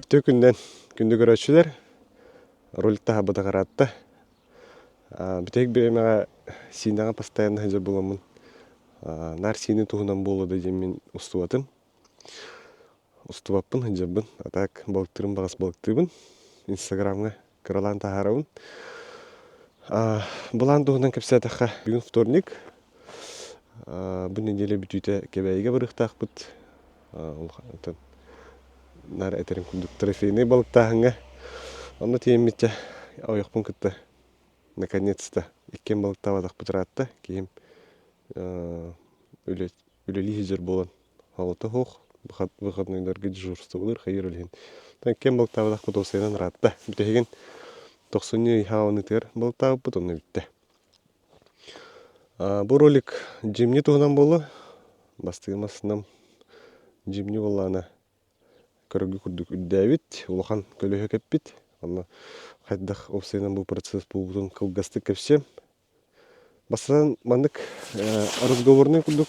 Үтүө күнүнэн күндү көрөөччүлэр! Ролик таһаарбатах ыраатта. Бүтэһик бириэмэҕэ Сиинэҕэ постоянно сылдьар буоламмын, наар Сиинэ туһунан буолуо да диэммин устубатым. Устубаппын, сылдьарбын. А так балыктыырым баҕас балыктыыбын. Инстаграмҥа кыралаан таһаарабын. Былаан туһунан кэпсээтэххэ, бүгүн вторник. Бу нэдиэлэ бүтүүтэ Кэбээйигэ барыахтаахпыт. Улахан наар этэрим курдук трофейнай балыктааһыҥҥа онно тиийэммит ойохпун кытта наконец-то иккиэн балыктаабатахпыт ыраатта. Киһим үлэлии сылдьар буолан Оҕото суох, выходнойдарга дежурстволыыр хайыыр үлэһин. Кэм балыктаабатахпыт уопсайынан ыраатта. Бүтэһигин тохсунньу ый хааланыытыгар балыктаабыппыт онно бүттэ. Бу ролик Джимни туһунан буолуо. Бастыҥ массыынам Джимни буоллаҕына көрөргө курдук үрдээбит, улахан көлөһө кэппит. Онно хайдах уопсайынан бу процесс буолбутун кылгастык кэпсиэм. Бастатан маннык разговорный курдук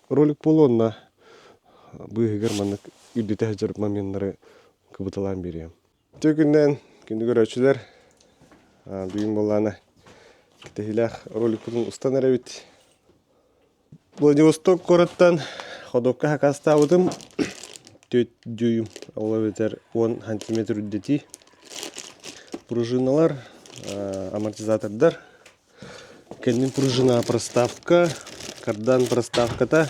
ролик буолуо уонна быыһыгар маннык үрдэтэ сылдьар моменнары кыбыталаан биэриэм. Үтүө күнүнэн күндү көрөөччүлэр! Бүгүн буоллаҕына кэтэһиилээх роликпытын устан эрэбит. Владивосток куораттан ходуопка сакаастаабытым 4 дюйм, ол эбэтэр 10 сантиметр үрдэтии. Пружиналар, амортизатордар, кэннин пружина проставка, кардан проставката,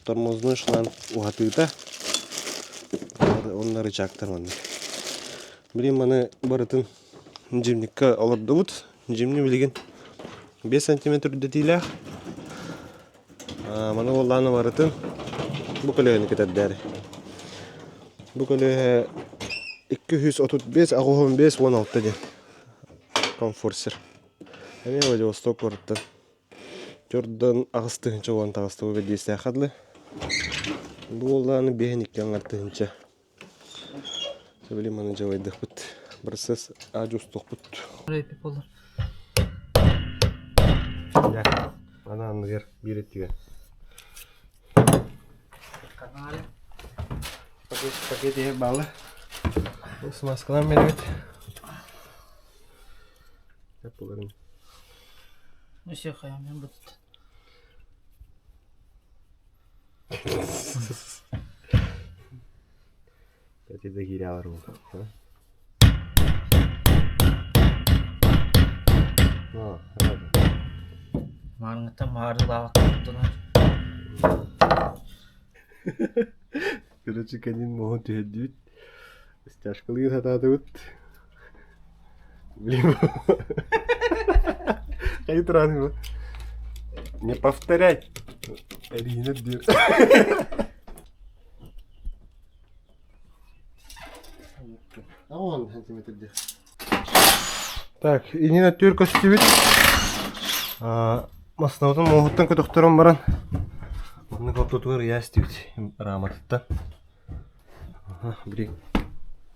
тормозной шланг уһатыыта уонна рычагтар маннык. Билигин маны барытын дневникка олордубут. Дьимни билигин 5 сантиметр үрдэтиилээх. Маны уоллаан барытын бу көлөһөнү кэтэрдээри. Бу көлөһө 235 85 16 диэн комфорсер. Эмиэ Владивосток куораттан Төрдөн 8 тыһыынча уон таҕыста бэдиэстээххэ дылы. Бу уоллааны биэһин икки аҥар тыһыынча Сөбүлүүн маны дьалайдахпыт. Процесс аадьы устуохпут. Ана анныгар биир өттүгэр. Пакет, пакет иһэр баалы. Смазкалаан беребит. Ну все, хайам будет. Эти да киирэ Маарыҥҥыттан маарылаабакка туттунар. Короче, кэннин муоһун түһэрдибит. Стяжкалыы сатаатыбыт. Блин. Хайы туран Не повторять. Эриинэ диир. Так, иннинэ түөр көстүбүт. Массыынабытын муоһуттан көтөхтөрөн баран, маннык ортотугар ыйаа истибит раматыттан. Били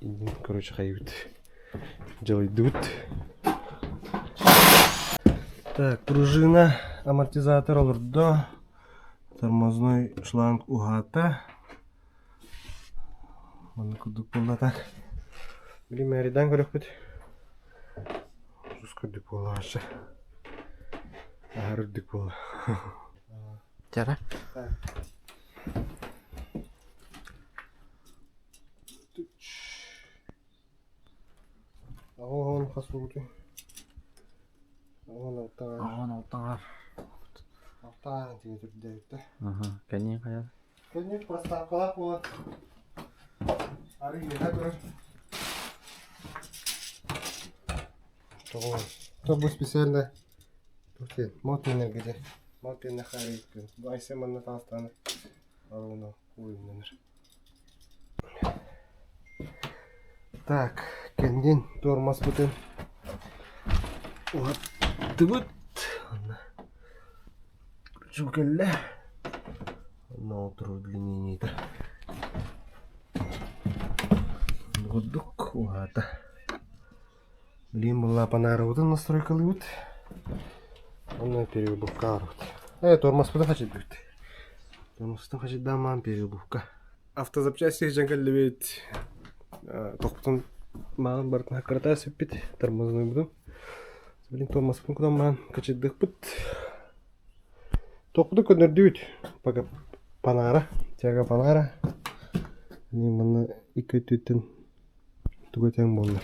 иннин короче хайыбыт дьалыйдыбыт. Так, пружина, амортизатор олордо, тормозной шланг уһаата. Маннык курдук буолла так. Били мээридээн көрөхпүт. Ус курдук буолааччы. Аһар үрдүк буола. Тара. Оҕон хас буолбутуй? Оҕон алтаҕар. Оҕон алтаҕар. Алтаҕар тигэ түрдээбиттэр. Аха, кэннин хайа? Кэннин проставкалаах буолан арыы үөһэ турар. Тоҕо? То бу специально Мот энергия. Мот энергия. Бу Айсен манна таҕыстаҕына Оруна уйуннанар. Так, кэннин туормаспытын уһаттыбыт. Онно чу кэллэ. Онно туру удлинениета. Курдук уһаата. Билигин буолла панаарабытын настройкалыыбыт. Онно переобувка оҥоробут. Ээ, тормозпутун хачыйдыбыт. Тормозтун хачыйдаан баран переобувка. Автозапчасти сылдьан кэллибит. Тохпутун маҕан барытын хаккырата сүппүт, тормознуйбутум. Билин тормозпун кутан маҕан кычыйдыхпыт. Тохпутун көннөрдүбүт. Пока панара, тяга панара. Манна икки өттүттэн тугу этэн буолла.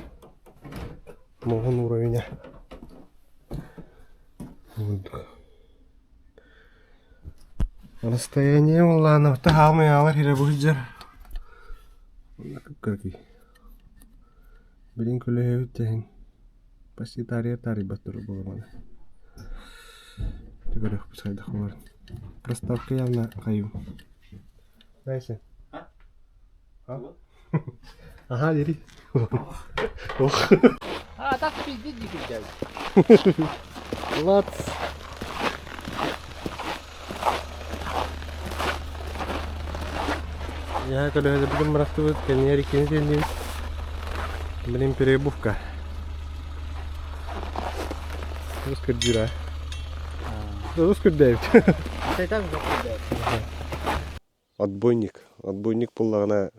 Муоһун уровеня. Курдук. Расстояние буоллаҕына хаамыйаалар иһирэ бу сылдьар. Онно кып-кыракый. Билин көлөһөбүт тэһин почти таарыйар таарыйбат турук буолумана. Көрүөхпүт хайдах буоларын. Проставка явно хайым. Дальше. А? Ага, дери. Ох. А, так пиздить дикий Лац. Я көлөһөлөрбүтүн бырахтыбыт, кэннигэр иккини тиэннибит. Блин, переобувка. Олус көрдүүр аа. Олус көрдөөбүт. Отбойник. Отбойник буоллаҕына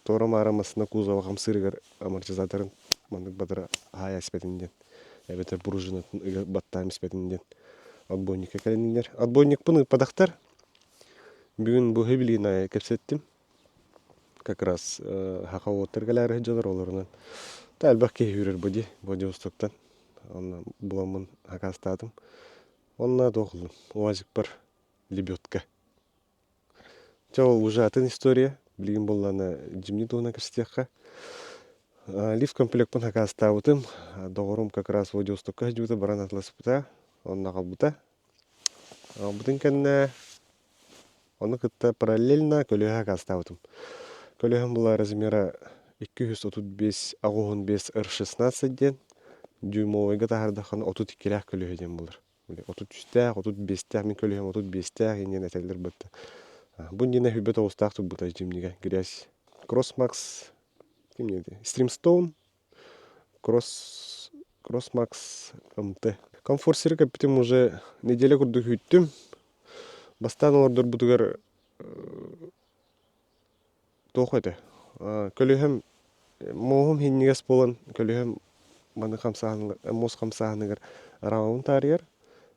туора-маара массыына кузова хамсыырыгар амортизаторын маннык батыра аһаайа испэтин диэн эбэтэр пружинатын ыга баттаан испэтин диэн отбойникка кэлиннилэр. Отбойникпын ыыппатахтар. Бүгүн бу билигин аайы кэпсэттим. Как раз саха уолаттар кэлээри сылдьаллар олорунан. Та элбэх киһи үүрэр бу дии Владивостоктан. Онно буламмын акаастаатым. Онно туох ыллым? УАЗикпар лебедка. Чэ ол уже атын история. Билигин буоллаҕына дьимни туһунан кэпсэтиэххэ. Лифт комплекпын акаастаабытым. Доҕорум как раз Владивостокка сылдьыбыта, баран атыласпыта, онно аҕалбыта. Аҕалбытын кэннэ ону кытта параллельно көлүөһэ акаастаабытым. Көлүөһэм была размера 235 85 R16 диэн дюймовойга таһаардаххына 32-лээх көлүөһэ диэн буолар. 33-тээх, 35-тээх, мин көлүөһэм 35-тээх иннин этэллэр бытта. Бу иннинэ хүбэ тоҕустаах турбута дьимнигэ грязь. Кроссмакс ким диэти? Стримстоун Кросс Кроссмакс МТ. Комфорт сири кэппитим уже неделя курдук күүттүм. Бастаан олордорбутугар туох этэ? Көлүөһэм муоһум иһинньигэс буолан көлүөһэм маны хамсааһыныгар муос хамсааһыныгар араҥабын таарыйар.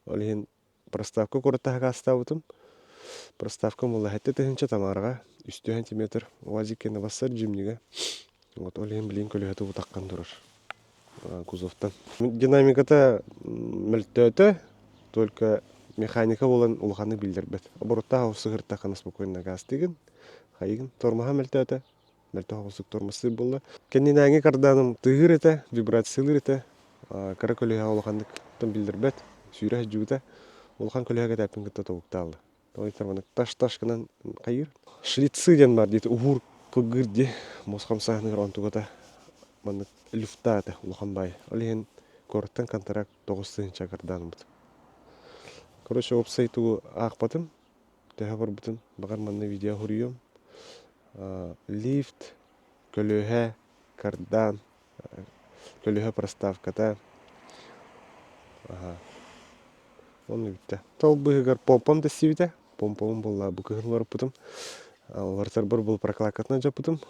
Ол иһин проставка куораттаһа акаастаабытым. Проставкам буолла 7 тыһыынча Тамараҕа үстүү сантиметр УАЗик кэннэ бассар дьимнигэ. Вот ол иһин билигин көлөһөтө утаххан турар кузовтан. Динамиката мөлтөөтө, только механика буолан улаханнык биллэрбэт. Обороттаах сыһыртаххына спокойно гаастыгын, хайыгын. Тормоһа мөлтөөтө, мөлтөх оҕусук тормозтыыр буолла. Кэннинээҥи карданым тыаһыыр этэ, вибрациялыыр этэ. Кыра көлүөһэ улаханнык биллэрбэт, сүүрэ сылдьыбыта. Улахан көлүөһэ кэтээппин кытта тобуктаалла. Тоҕо таш-таш гынан хайыыр. Шлицы диэн баар диэти уһуур кылгыыр дии. Муос хамсааһыныгар онтугата маннык люфта этэ улахан баай. Ол иһин куораттан контракт 9 тыһыынча кардаанбыт. Короче, уопсай тугу аахпатым. Төһө барбытын баҕар манна видео суруйуом. Лифт, көлүөһэ, кардан, көлүөһэ проставката. Онно бүттэ. Ол быыһыгар помпам тэстибитэ. Помпабын буолла бу кыһын олорпутум. Олорторбор был прокладкатынан дьоппутум.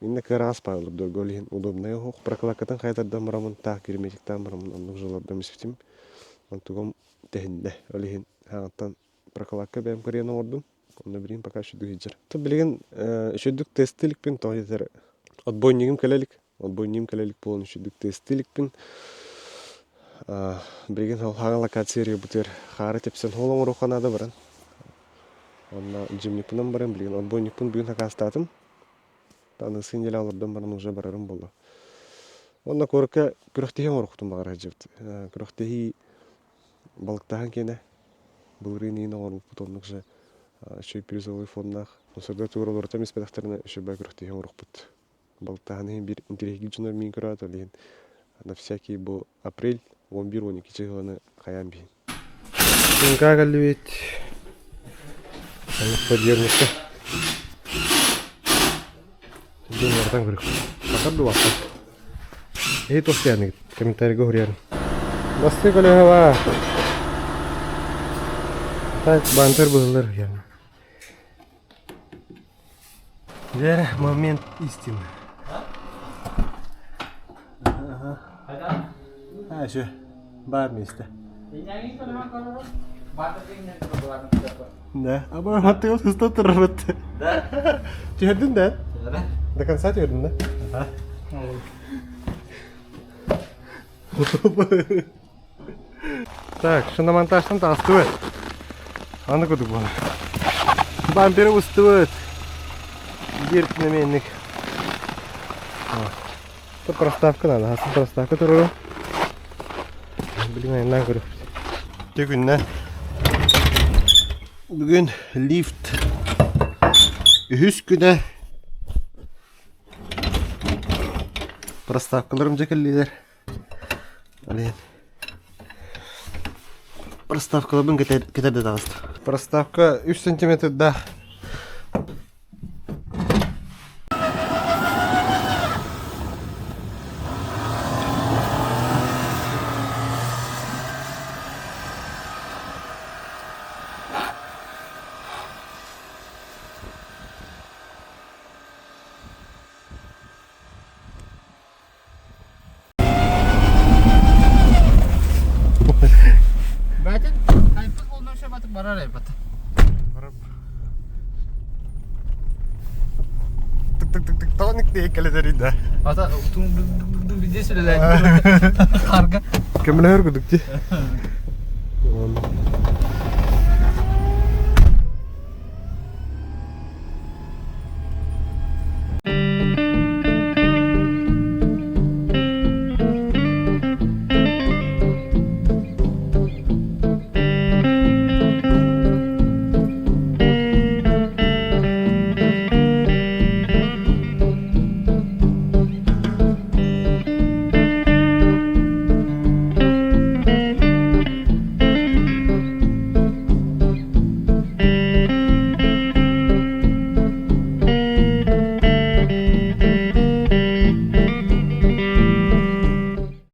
Иннэ кыараҕас паалыр дорго ол иһин удобнай оһох. Прокладкатын хайатардан бараммын таах герметиктаан бараммын оннук жолордом испитим. Онтугум тэһиннэ. Ол иһин хаҥаттан прокладка бэйэм кырыйан оҥордум. Онно билигин пока үчүгдүк сылдьар. Билигин үчүгдүк тестии иликпин, тоҕо диэтэр отбойнигым кэлэ илик. Отбойнигым кэлэ илик буолан үчүгдүк тестии иликпин. Билигин ол хаҥа локация эрийбитигэр хаары тэпсэн хоол оҥоруохха наада баран. Онно дьимникпынан баран билигин отбойникпын бүгүн сакаастаатым. Аныгыскы неделя олордон баран уже барарым буолла. Онно куоракка күрэхтэһии оҥоруохпутун баҕара сылдьыбыт. Күрэхтэһии балыктааһын киэнэ былырыын иин оҥорбуппут оннук же үчүгэй призовой фоннаах мусордар тугар олорутан испэтэхтэринэ үчүгэй күрэхтэһии оҥоруохпут. Балыктааһын иһин биир интэриэһиргиир дьоннор миин көрөөт ол иһин на всякий бу апрель 11-12 чыһыланы хайаан биһин. Тыҥкаа кэллибит. Подъемникка. Дьон барытан көрүк. Бакар дубаппат. Эһи туох диэник комментарийга суруйарын. Бастыы көлөһө баа. Так бампер быһыллар яғни. Дьэ, момент истины. А, еще бар место. Да. А ба, ты сыста турбут. Да. Түһэрдин да? До конца түһэрдин да? Ага. Так, шиномонтажтан таҕыстыбыт. Аны курдук буолар. Бамперы устубут. Биир нэменник. Это проставка надо, атын проставка туруру. Блин, айаннаан көрүөхпүт. Те күннэ. Бүгүн лифт үһүс күнэ. Проставкаларым дьэ кэллилэр. Блин. Проставкаларбын кэтэрдэ таҕыста. Проставка 3 сантиметрдаах. Бәтин хайпыт болдун шабатык барар айбат. Тык-тык-тык-тык тоник диye кэлэтэрий да. Ата тум виде сүлелер. Харга. Көмөлөһөр кудук ти.